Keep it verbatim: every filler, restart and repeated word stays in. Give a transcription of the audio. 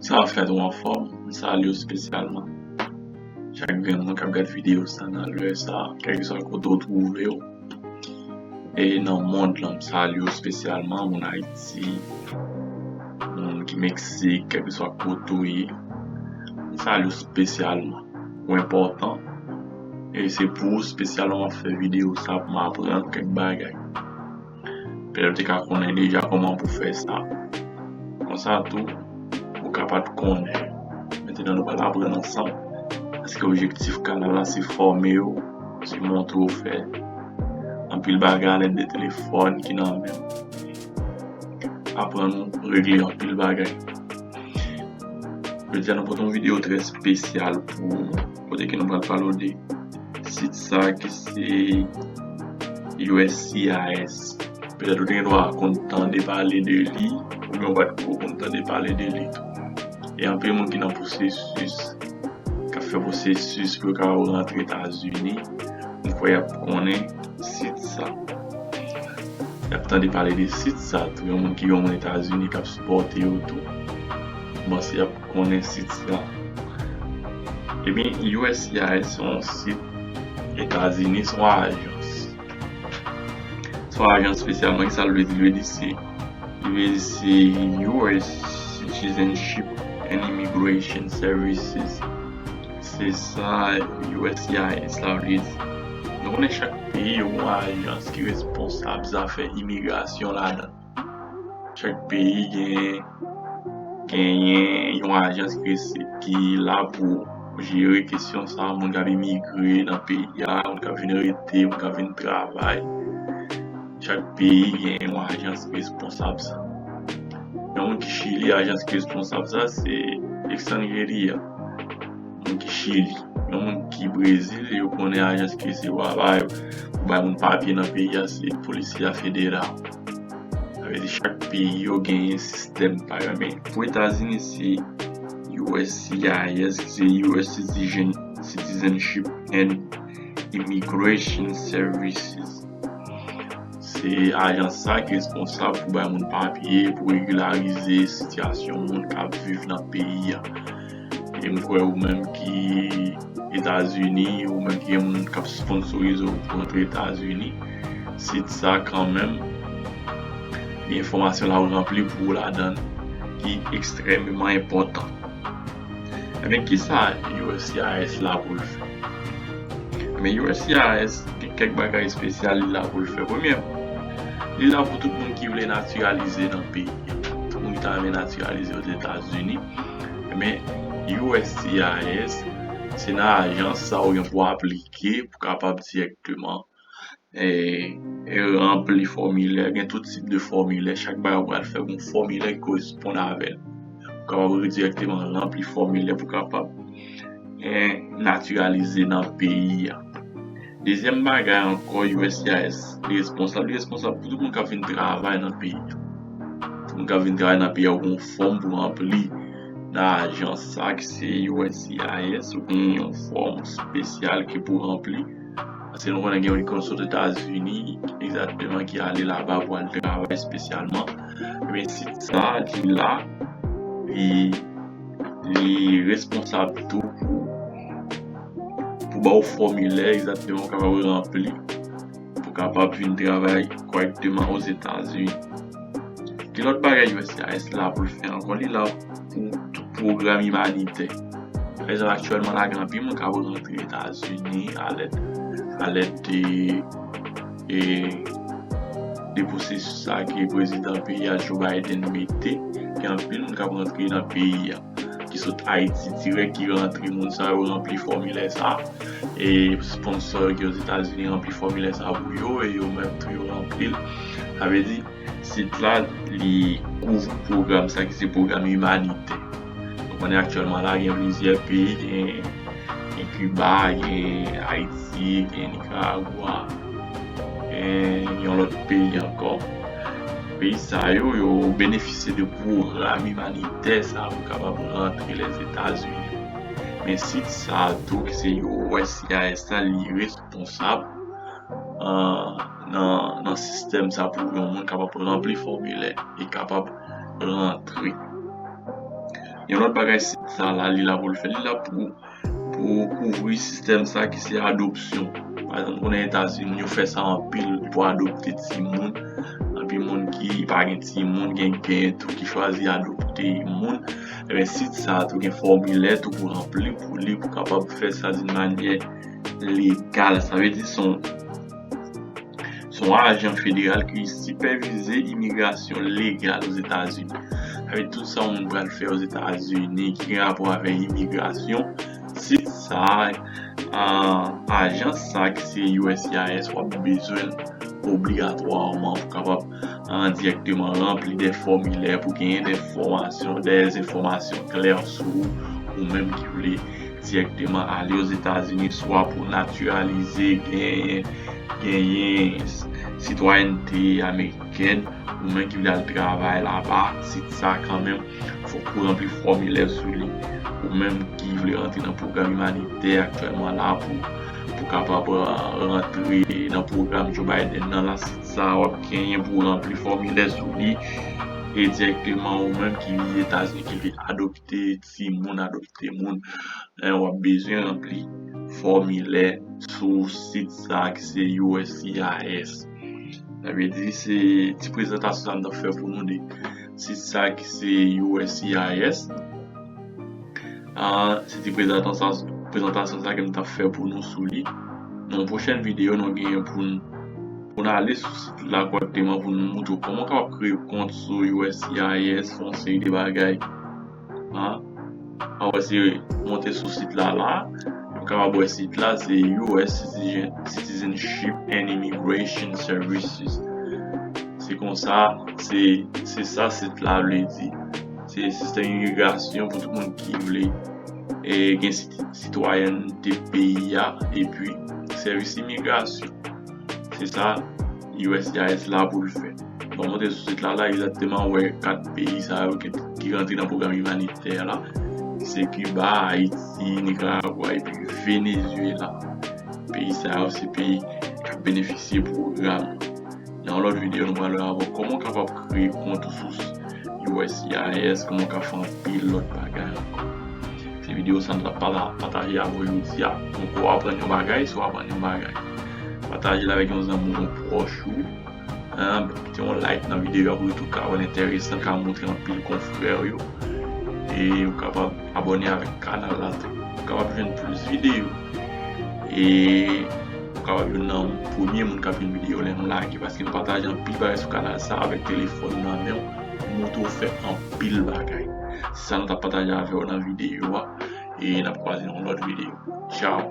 Sa fèt ou anfòm, m salye w espesyalman. Chak grenn moun k ap gade videyo sa nan lè sa, kèlkeswa kote w twouve w, e nan mond lan, m salye w espesyalman, moun Ayiti, moun ki Meksik, kèlkeswa kote w ye. M salye w espesyalman. Ou enpòtan. E se pou ou espesyalman m ap fè videyo sa, pou m aprann kèk bagay. Petèt ou te ka konnen deja kòman pou fè sa. Konsa tou, ou ka pa t konnen. Mentnan nou pral aprann ansanm. Paske objektif kanal la se fòme w, se montre w fè anpil bagay alèd de telefòn ki nan men w. Aprann ou regle anpil bagay. Jodi a nou pote yon videyo trè espesyal pou ou, kote ke nou pral pale w de sit sa ki se U S C I S. Petèt ou te gen dwa konn tande pale de li, oubyen ou pa t ko konn tande pale de li tou. E anpil moun ki nan pwosesis, k ap fè pwosesis pou yo kapab rantre Etazini, m kwè y ap konnen sit sa. Y ap tande pale de sit sa tou, yon moun ki yon moun Etazini k ap sipòte yo tou. M panse y ap konnen sit sa. Ebyen, U S C I S se yon sit Etazini, se yon ajans. Se yon ajans espesyalman, ki sa l vle di? L vle di se, li vle di se U S Citizenship and Immigration Services. Se sa U S C I S la vle di. Nou konnen chak peyi yo gen yon ajans ki responsab zafè imigrasyon ladan l. Chak peyi gen, genyen yon ajans ki, ki la pou jere kesyon sa, moun k ap imigre nan peyi a, moun k ap vin rete, moun k ap vin travay. Chak peyi gen yon ajans ki responsab sa. Yon moun ki Chili, ajans ki responsab sa, se Extranjeria. Moun ki Chili. Yon moun ki Brezil, yo konnen ajans ki resevwa bay, pou bay moun papye nan peyi a, se Polisya Federal. Sa vle di chak peyi yo genyen sistèm pa yo. Men pou Etazini, se U S C I S, ki se U S Citizen-, Citizenship and Immigration Services. Se ajans sa ki responsab pou bay moun papye, pou regilarize sitiyasyon moun k ap viv nan peyi a. E m kwè ou menm ki Etazini, ou menm ki gen moun k ap sponsorize w pou antre Etazini, sit sa kanmenm, gen enfòmasyon la ou ranpli pou ou ladan l, ki ekstrèmeman enpòtan. Ebyen, kisa U S C I S la pou l fè? Ebyen, U S C I S gen kèk bagay espesyal li la pou l fè. Premyèman, li la pou tout moun ki vle natiralize nan peyi a. Tout moun ki ta renmen natiralize Ozetazini. Ebyen, U S C I S, se nan ajans sa ou gen pou aplike pou kapab dirèkteman e, e ranpli fòmilè. Gen tout tip de fòmilè. Chak bagay ou pral fè, gen yon fòmilè ki koresponn avè l. Ou kapab dirèkteman ranpli fòmilè pou kapab, e, natiralize nan peyi a. Dezyèm bagay ankò, U S C I S li responsab, li responsab pou tout moun k ap vin travay nan peyi a. Tout moun k ap vin travay nan peyi a, ou gen yon fòm pou ranpli nan ajans sa ki se U S C I S, ou gen yon fòm espesyal ki pou ranpli. Paske nou konnen gen moun ki sot Etazini, egzakteman, ki ale laba pou al travay espesyalman. Ebyen, sit sa, li la, li, li responsab tou pou, pou ba w fòmilè egzakteman ou kapab ranpli, pou kapab vin travay kòrèkteman Ozetazini. Ki lòt bagay U S C I S la pou l fè ankò? Li la pou tout pwogram imanitè. Pa egzanp, aktyèlman la, gen anpil moun k ap rantre Etazini alèd, alèd de, e, de pwosesis sa ke prezidan peyi a, Joe Biden, mete. Gen anpil moun k ap rantre nan peyi a, ki sot Ayiti dirèk, ki rantre, moun sa yo ranpli fòmilè sa. E sponsò yo ki Ozetazini ranpli fòmilè sa pou yo, e yo menm tou yo ranpli l. Sa vle di, sit la, li kouvri pwogram sa ki se pwogram imanitè. Nou konnen aktyèlman la, gen plizyè peyi, gen, gen Kiba, gen Ayiti, gen Nikaragwa, gen yon lòt peyi ankò. Peyi sa yo, yo benefisye de pwogram imanitè sa pou kapab rantre Lèzetazini. Men sit sa tou ki se U S C I S la, li responsab, ah, nan, nan sistèm sa pou yon moun kapab ranpli fòmilè e kapab rantre. Yon lòt bagay, sit sa la, li la pou l fè, li la pou, pou kouvri sistèm sa ki se adopsyon. Pa egzanp, konnen Etazini, yo fè sa anpil pou adopte timoun. Anpil moun ki pa gen timoun, gen, gen tou ki chwazi adopte moun. Ebyen, sit sa a tou gen fòmilè tou pou ranpli pou li, pou kapab fè sa d'une manière légale. Sa vle di se yon, se yon ajan federal ki sipèvize imigrasyon legal Ozetazini. Sa vle di tout sa yon moun pral fè Ozetazini ki gen rapò avèk imigrasyon, sit sa a, ajans sa a ki se U S C I S, w ap bezwen l obligatwaman pou kapab, ah, dirèkteman ranpli de fòmilè pou genyen de enfòmasyon, de enfòmasyon klè sou ou, ou menm ki vle dirèkteman ale Ozetazini, swa pou natiralize, genyen, genyen sitwayènte amerikèn, ou menm ki vle al travay laba, sit sa kanmenm, fòk ou ranpli fòmilè sou li. Ou menm ki vle rantre nan pwogram imanitè aktyèlman la pou, pou kapab, ah, rantre nan pwogram Joe Biden nan la, sit sa a, w ap genyen pou ranpli fòmilè sou li. E dirèkteman ou menm ki viv Etazini, ki vle adopte timoun, adopte moun, en, w ap bezwen ranpli fòmilè sou sit sa a ki se U S C I S. Sa vle di se ti prezantasyon sa a m t ap fè pou nou de sit sa a ki se U S C I S. Ah, se ti prezantasyon, prezantasyon sa a ke m t ap fè pou nou sou li. Nan yon pwochèn videyo, nou genyen pou n, pou n ale sou sit la kòrèkteman pou n moutre w kòman w kapab kreye kont sou U S C I S, yon seri de bagay. Ah, apre se monte sou sit la la, nou kapab wè sit la, se U S Citizen-, Citizenship and Immigration Services. Se konsa, se, se sa sit la vle di. Se sistèm imigrasyon pou tout moun ki vle, eh, gen sit-, sitwayènte peyi a, epi sèvis imigrasyon. Se sa U S C I S la pou l fè. Bon, monte sou sit la, la, egzakteman, wè kat peyi sa yo ki, ki rantre nan pwogram imanitè la. Se Kiba, Ayiti, Nikaragwa, epi Venezuela. Peyi sa yo, se peyi k ap benefisye pwogram. Nan yon lòt videyo, nou pral wè avè w kòman w kapab kreye kont ou sou U S C I S, kòman w ka fè anpil lòt bagay ankò. Se videyo sa m t ap pata-, pataje avè w jodi a. Donk, ou aprann yon bagay, si w aprann yon bagay, pataje l avèk yon zanmi w, yon pwòch ou. Hein, kite yon like nan videyo a pou yo tou ka wè l enteresan, ka montre anpil konfrè yo. E ou kapab abòne avèk kanal la tou. Ou kapab jwenn plis videyo. E ou kapab youn nan premye moun k ap jwenn videyo lè nou lage, paske nou pataje anpil bagay sou kanal sa avèk telefòn nan men w, pou montre w fè anpil bagay. Se sa nou t ap pataje avè w nan videyo a. E n ap kwaze nan yon lòt videyo. Tchao.